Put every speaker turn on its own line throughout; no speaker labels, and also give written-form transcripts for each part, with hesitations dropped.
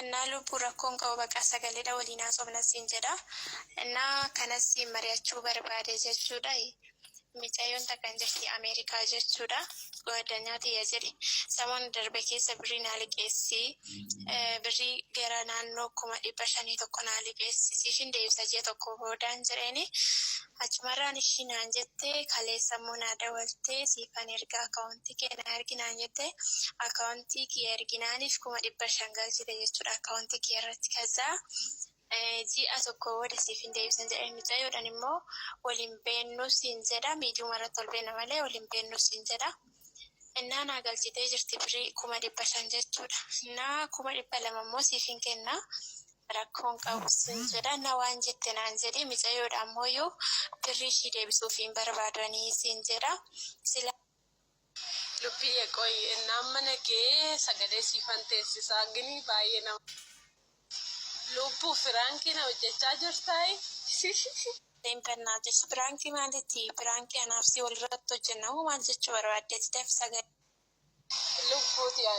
Innaa lubbuu rakkoon qabu baqa sagaleedha waliin haasofna siin jedha. Innaa kanas siin mari'achuu barbaade jechuudha. Micayyoon takka hin jirti Ameerikaa jechuudha. Gooddanyaa tiyya jedhe. Samoona darbe keessa birrii naa liqeessi. Birrii gara naannoo 501,000 naa liqeessi. Siifin deebisa ji'a tokko boodaan jedheeni. Achumarraan ishii naan jette kaleessa immoo naa dawaltee siifan erga akkaawuntii kee naa ergi naan jette akkaawuntii kiyya erginaaniif 500,000 galchite jechuudha akkaawuntii kiyya irratti kazaa ji'a tokko booda siifin deebisan jedheen mucayyoodhaan immoo wal hin beennuu siin jedha miidiyuma irratti wal beenna malee wal hin beennuu siin jedha. Innaa naa galchitee jirti birrii 500,000 jechuudha. Innaa 200,000 immoo siifin kenna. Rakkoon qabu sin jedha na waan jette naan jedhi micayoodha ammoyuu birrii ishii deebisuufi hin barbaadu ani siin jedha sila.
Lubbiye qoyi ennaan mana ga'ee sagalee siifan teessisaa gini baay'ee nama. Lubbu firaankii na hojjechaa jirtaayi.
Bennaatesh piraankii maaliti piraankii anaaf si walirratti hojjenna moo maal jechuu barbaaddeeti daf sagalee.
Lubbuu tiya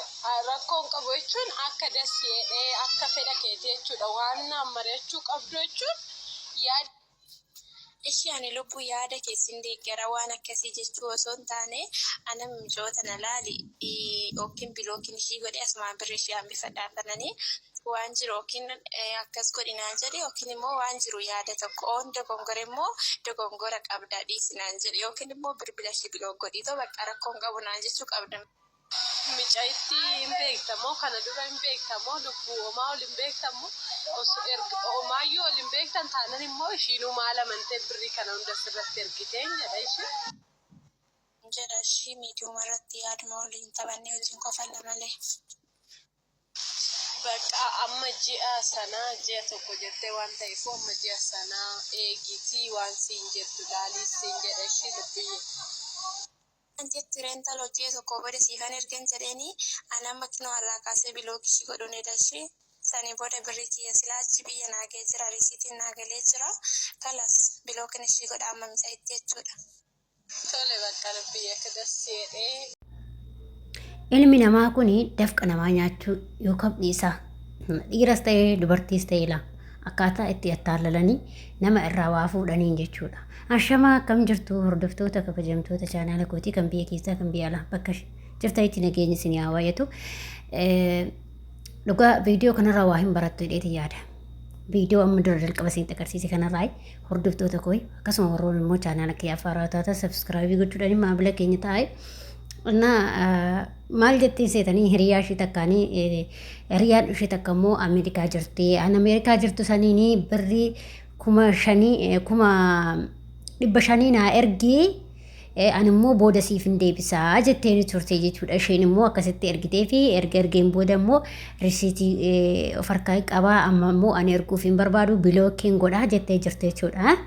rakkoo hin qabu jechuun akka das jedhee akka fedha keeti jechuudha waan naan mari'achuu qabdu jechuun yaada.
Ishi ani lubbu yaada kee sin deeggara waan akkasii jechuu osoo hin taane ana micoo tana laali yookiin bilookiin ishii godhee asumaan birri ishii hambifadha tanani waan jiru yookiin akkas godhi naan jedhi yookiin immoo waan jiru yaada tokko oon dogongore immoo dogongora qabda dhiisi naan jedhi yookiin immoo bilbila ishii bilook godhii too bakka rakkoo hin qabu naan jechuu qabda.
Micaitti hin beekta moo kana dura hin beekta moo lubbuu homaa ol hin beektan moo oso erga homaayyuu ol hin beektan taanan immoo ishiinuu maal amantee birrii kana hunda sirratti ergiteen jedha ishii.
Jedha ishii miidiyuma irratti yaaduma waliin taphannee wajjin kofalla malee.
Baqa amma ji'a sana ji'a tokko jettee waan ta'eefuu amma ji'a sana eegiitii waan siin jettu laalii siin jedha ishii lubbiyye.
Naan jetti ree intalo ji'a tokko booda siifan ergan jedheeni ani amma kinoo har'aa kaasee bilook ishii godhuun eda ishii sanii booda birrii kiyya silaa achi biyya naa ga'ee jira risiitiin naa galee jira kalas bilookin ishii godha amma micayitti jechuudha.
Tole baqqa lubbiyye akka das si jedhee.
Ilmi namaa kun dafqa namaa nyaachuu yookaan dhiisaa. Dhiiras ta'ee dubartiis ta'ee laa akkaataa itti attaalalanii nama irraa waa fuudhaniin jechuudha. Ashamaa akkam jirtu hordoftoota kabajamtoota chaanaala kootii kan biyya keessaa kan biyya alaa bakka jirtanitti nageenyi isin haa baay'atu. Dhugaa viidiyoo kanarraa waa hin barattu jedheeti yaada. Viidiyoo amma dura jalqaba isin agarsiise kanarraa hordoftoota koo akkasuma warroon immoo chaanaala kiyya afaaraa taatan sabskraayibii gochuudhaan maamila keenya ta'aa. Innaa maal jettiin seetanii hiriyaa ishii takkaanii hiriyaan ishii takka immoo Ameerikaa jirti. An Ameerikaa jirtu saniin birrii 5,000 500,000 naa ergii ani immoo booda siif hin deebisaa jetteeni turte jechuudha. Isheen immoo akkasitti ergitee fi erga ergeen booda immoo risiitii of harkaa qabaa amma immoo ani erguuf hin barbaadu bilookiin godhaa jettee jirti jechuudha.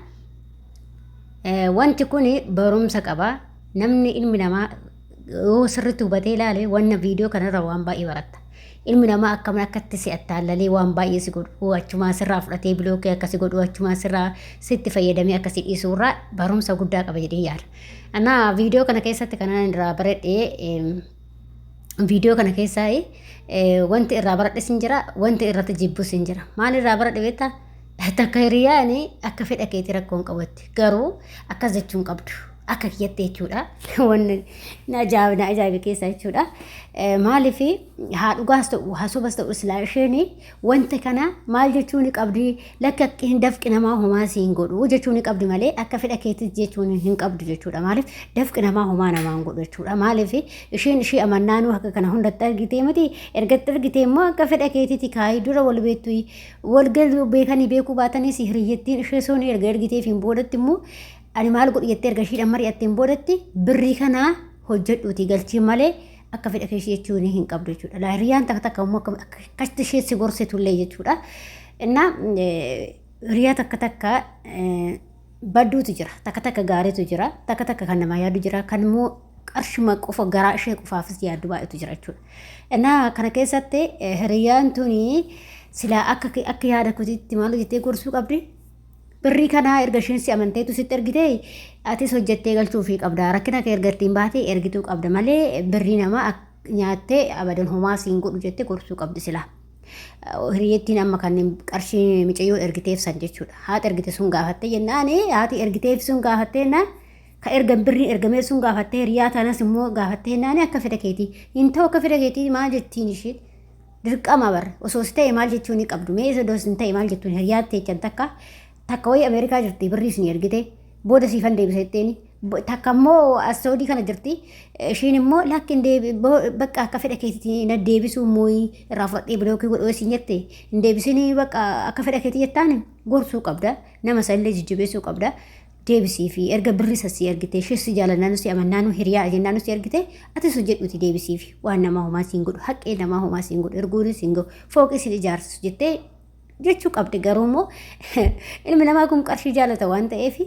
Wanti kun barumsa qaba. Namni ilmi namaa yoo sirriitti hubatee ilaale wanna viidiyoo kanarra waan baay'ee baratta. Ilmi namaa akkam akkatti si attaallalee waan baay'ee si godhu achumaa sirraa fudhatee bilookii akka si godhu achumaa sirraa sitti fayyadamee akka si dhiisuu irraa barumsa guddaa qaba jedhee yaada. Anaa viidiyoo kana keessatti kanan irraa baradhe viidiyoo kana keessaa wanti irraa baradhes hin jira wanti irratti jibbus hin jira. Maal irraa baradhe beektaa? Takka hiriyaan akka fedha keetii rakkoo hin qabutti garuu akkas jechuu hin qabdu. Akka kiyyatti jechuudha. Wanni na ajaa'ibe na ajaa'ibe keessaa jechuudha. Maaliif haa dhugaas ta'u haa sobas ta'u silaa isheen wanta kana maal jechuu ni qabdi lakki akka hin dafqi namaa homaa si hin godhu jechuu ni qabdi malee akka fedha keetis jechuu hin qabdu jechuudha. Maaliif dafqi namaa homaa namaa hin godhu jechuudha. Maaliif isheen ishee amannaanuu akka kana hundatti argitee miti ergatti argitee immoo akka fedha keetiiti kaayii dura wal beektu wal galuu beekanii beekuu baatanis hiriyyattiin ishee sun erga ergiteefiin boodatti immoo ani maal godhu jettee erga ishiidhaan mari'atteen boodatti birrii kanaa hojjedhuutii galchii malee akka fedha kee ishee jechuun hin qabdu jechuudha. Laa hiriyaan takka takka immoo akkasitti ishee si gorsitullee jechuudha. Innaa hiriyaa takka takka badduutu jira takka takka gaariitu jira takka takka kan namaa yaadu jira kan immoo qarshuma qofa garaa ishee qofaafis yaaddu baay'eetu jira jechuudha. Innaa kana keessatti hiriyaan tuni silaa akka akka yaada kootiitti maal jettee gorsuu qabdi? Birrii kanaa erga isheen si amanteetu sitti ergitee atis hojjettee galchuufii qabda. Rakkina kee erga ittiin baatee ergituu qabda malee birrii namaa nyaattee abadan homaa siin godhu jettee gorsuu qabdi silaa. Hiriyyattiin amma kan qarshii micayyoon ergiteef san jechuudha. Haati ergite sun gaafattee jennaan, haati ergiteef sun gaafattee jennaan, ka ergan birriin ergamee sun gaafattee, hiriyaa tanas immoo gaafattee jennaan, akka fedha keetii hin ta'u, akka fedha keetii maal jettiin ishiin? Dirqama bar, osoo si ta'e maal jechuu ni qabdu? Mee isa dos hin ta'e maal jettuun? Hiriyaa teechan takka takka wayii Ameerikaa jirti, birrii isin ergite booda siifan deebisa jetteeni. Takka immoo as Saudii kana jirti, ishiin immoo lakki hin deebi, bakka akka fedha keetiitti na deebisuu mooyi irraa fudhadhee bilookii godhuu isin jette, hin deebisinii, bakka akka fedha keetii jettaan gorsuu qabda, nama isa illee jajjabeessuu qabda. Deebisii fi erga birri sasii ergite, ishee si jaalannaanu, si amannaanu, hiriyaa jennaanu si ergite, atis hojjedhuuti deebisii fi waan namaa homaa siin godhu, haqqee namaa homaa siin godhu, erguunis siin gahu, fooqii siin ijaarsisu jettee jechuu qabdi. Garuu immoo ilmi namaa kun qarshii jaalata waan ta'eef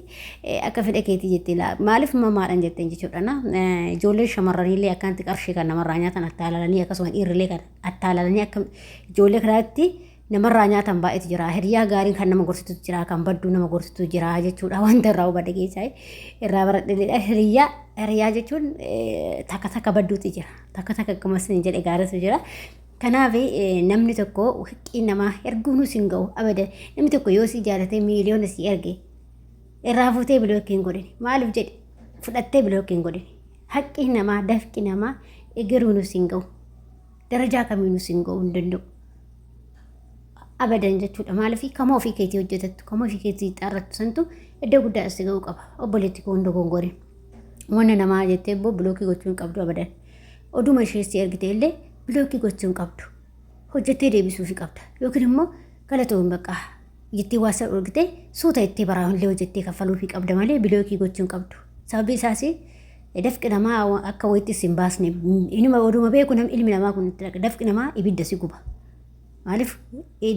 akka fedha keetii jettee maaliif mamaadhaan jetteen jechuudha. Na ijoolleen shamarraniillee akkanatti qarshii kan namarraa nyaatan attaalalanii, akkasuma dhiirrilee kan attaalalanii akka ijoollee kanaatti namarraa nyaatan baay'eetu jira. Hiriyaa gaariin kan nama gorsitu jira, kan badduu nama gorsitu jira jechuudha. Wanta irraa hubadhe keessaa irraa baradheedha. Hiriyaa jechuun takka takka badduutu jira, takka takka akkuma isin jedhe gaariitu jira. Kanaaf namni tokko hiqqii namaa erguunus hin ga'u abadan. Namni tokko yoo si jaalate miiliyoona si erge irraa fuutee bilookii hin godhin. Maaliif jedhe fudhattee bilookii hin godhin. Haqqi namaa, dafqi namaa egeruunus hin ga'u. Darajaa kamiinus hin ga'u hin danda'u. Abadan jechuudha. Maaliif kama ofii keetii hojjetattu, kama ofii keetii xaarrattu santu iddoo guddaa si ga'uu qaba. Obboleetti koo, hunda gongorin. Wanna namaa jettee immoo bilookii gochuu hin qabdu abadan. Oduma ishee si ergite illee bilookii gochuu hin qabdu. Hojjettee deebisuufi qabda. Yookiin immoo galatoon bakka jettee waa isa ergite suuta itti baraa illee hojjettee kaffaluufi qabda malee bilookii gochuu hin qabdu. Sababi isaas dafqi namaa akka wayitti si hin baasne inuma oduma beeku nam ilmi namaa kun itti dhaqa. Dafqi namaa ibidda si guba. Maaliif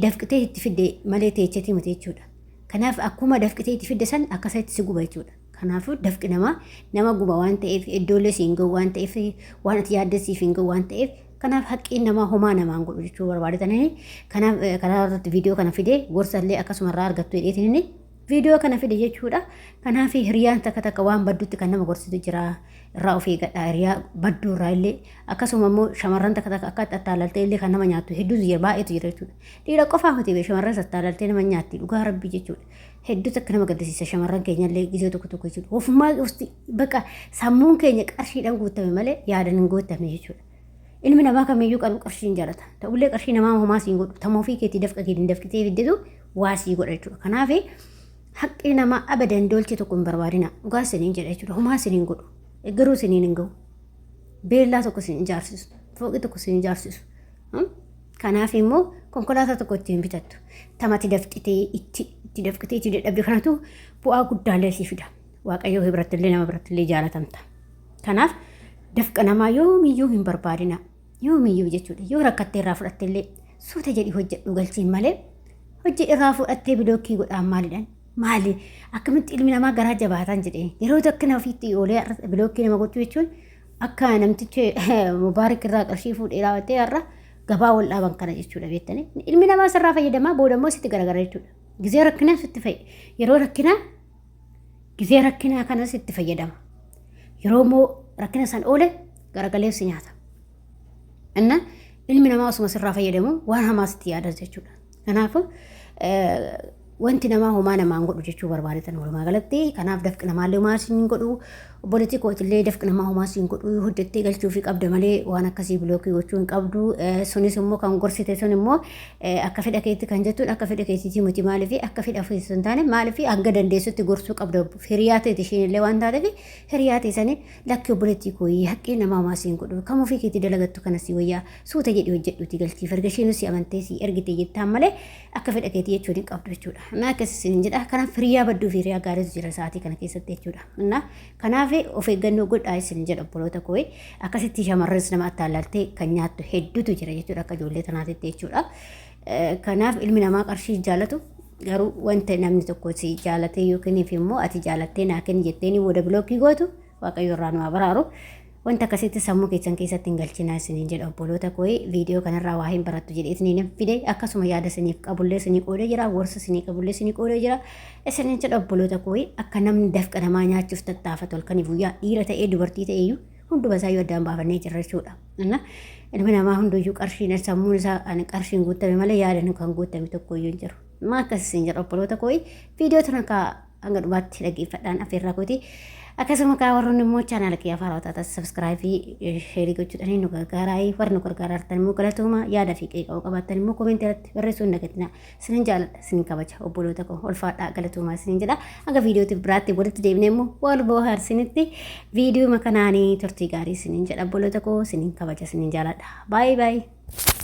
dafqitee itti fidde malee teechetii miti jechuudha. Kanaaf akkuma dafqitee itti fidde san akkasitti si guba jechuudha. Kanaafuu dafqi namaa nama guba waan ta'eef, iddoolee si hin ga'u waan ta'eef, waan ati yaadde siif hin ga'u waan ta'eef, kanaaf haqqiin namaa homaa namaan godhu jechuu barbaadetanii. Kanaaf karaa irratti viidiyoo kana fide, gorsa illee akkasuma irraa argattu jedheetiin inni viidiyoo kana fide jechuudha. Kanaaf hiriyaan takka takka waan baddutti kan nama gorsitu jira, irraa of eeggadha hiriyaa badduu irraa illee. Akkasuma immoo shamarran takka takka akka attaalaltee illee kan nama nyaattu hedduutu jira, baay'eetu jira jechuudha. Dhiira qofaa miti bee, shamarran attaalaltee nama nyaatti dhugaa rabbii jechuudha. Hedduu takka nama gaddisiisa shamarran keenyallee gizee tokko tokko jechuudha. Ofumaa bakka sammuun keenya qarshiidhaan guutame malee yaadan hin guutame jechuudha. Ilmi namaa kamiyyuu qabu qarshii hin jaalata. Ta'ullee qarshii namaa homaa siin godhu. Tama ofii keetii dafqa keetiin dafqitee fiddetu waa sii godha jechuudha. Kanaaf haqqi namaa abadan dolche tokko hin barbaadina. Dhugaa isiniin jedha jechuudha. Homaa isiniin godhu. Garuu isiniin hin ga'u. Beellaa tokko isin ijaarsisu. Fooqii tokko isin ijaarsisu. Kanaaf immoo konkolaataa tokko ittiin bitattu. Tamati dafqitee itti dafqitee itti dadhabde kanatu bu'aa guddaallee sii fida. Waaqayyoo birattillee nama birattillee jaalatamta. Kanaaf dafqa namaa yoomiyyuu hin barbaadina. Yoomiyyuu jechuudha. Yoo rakkattee irraa fudhattellee suuta jedhi hojjedhu galchiin malee hojii irraa fudhattee bilookii godhaan maalidhaan? Maali? Akkamitti ilmi namaa garaa jabaataan jedhee yeroo takkina ofiitti oolee bilookii nama gochuu jechuun akka namtichi Mubaarik irraa qarshii fuudhee raawwatee har'a gabaa wal dhaaban kana jechuudha beektanii. Ilmi namaa sirraa fayyadamaa booda immoo sitti garagara jechuudha. Gizee rakkinaa sitti fayyada. Yeroo rakkinaa, gizee rakkinaa kanas itti fayyadama. Yeroo immoo rakkina san oole garagalee si nyaata. Inna ilmi namaa osuma sirraa fayyadamu waan hamaa sitti yaada jechuudha. Kanaafuu wanti namaa homaa namaan godhu jechuu barbaadetan walumaa galatti. Kanaaf dafqi namaallee homaa siin godhu, obboleettii kootillee dafqi namaa homaa siin godhu, hojjettee galchuufii qabda malee waan akkasii bilookii gochuu hin qabdu. Sunis immoo kan gorsite sun immoo akka fedha keetti kan jettuun akka fedha keetiitii miti. Maaliif akka fedha ofiis hin taane? Maaliif hanga dandeessutti gorsuu qabda. Hiriyaa ta'eeti isheen illee waan taateef hiriyaa ta'e sanii lakki obboleettii koo, haqqii namaa homaa siin godhu, kam ofii keetii dalagattu kana si wayyaa, suuta jedhi hojjedhuuti galchiif, erga isheen si amantee si ergite jettaan malee akka fedha keetii jechuun hin qabdu jechuudha. Na akkas isin jedha. Kanaaf hiriyaa badduu fi hiriyaa gaariitu jira sa'aatii kana keessatti jechuudha. Na kanaaf of eeggannoo godhaa isin jedha obboloota koo. Akkasitti shamarranis nama attaallaltee kan nyaattu hedduutu jira jechuudha akka ijoollee tanaatitti jechuudha. Kanaaf ilmi namaa qarshii jaalatu, garuu wanta namni tokko si jaalatee yookiin immoo ati jaalattee naa kenni jetteeni booda bilookii gootu, Waaqayyo irraa nu haa baraaru. Wanta akkasitti sammuu keessan keessatti hin galchinaa isiniin jedha obboloota koo. Viidiyoo kanarraa waa hin barattu jedhee isiniin fide, akkasuma yaada isiniif qabullee isinii qoodee jira, gorsa isinii qabullee isinii qoodee jira isiniin jedha obboloota koo. Akka namni dafqa namaa nyaachuuf tattaafatu halkanii guyyaa, dhiira ta'ee dubartii ta'eeyyuu. Hunduma isaayyuu addaan baafannee jirra jechuudha. Inna ilmi namaa hunduyyuu qarshiin sammuun isaa ani qarshiin guuttame malee yaadan kan guuttame tokkoyyuu hin jiru. Maa akkas isin jedha obboloota kooyi viidiyoo tana kaa hanga dhumaatti dhaggeeffadhaan afeerraa kooti. Akkasuma kaa warroonni immoo chaanaala kiyya afaan hawwataa subscribe share gochuudhaan nu gargaaraa warri nu gargaartan immoo galatooma yaada fi qeeqa qabaattan immoo comment irratti barreessuu hin dagatinaa. Isinin jaaladha isinin kabaja obboloota koo ulfaadhaa galatoomaa isinin jedha. Hanga viidiyootti biraatti walitti deebinee immoo wal bohaarsinitti viidiyoo kanaanii turtii gaarii isinin jedha obboloota koo isinin kabaja isinin jaaladha. Baay'ee baay'ee.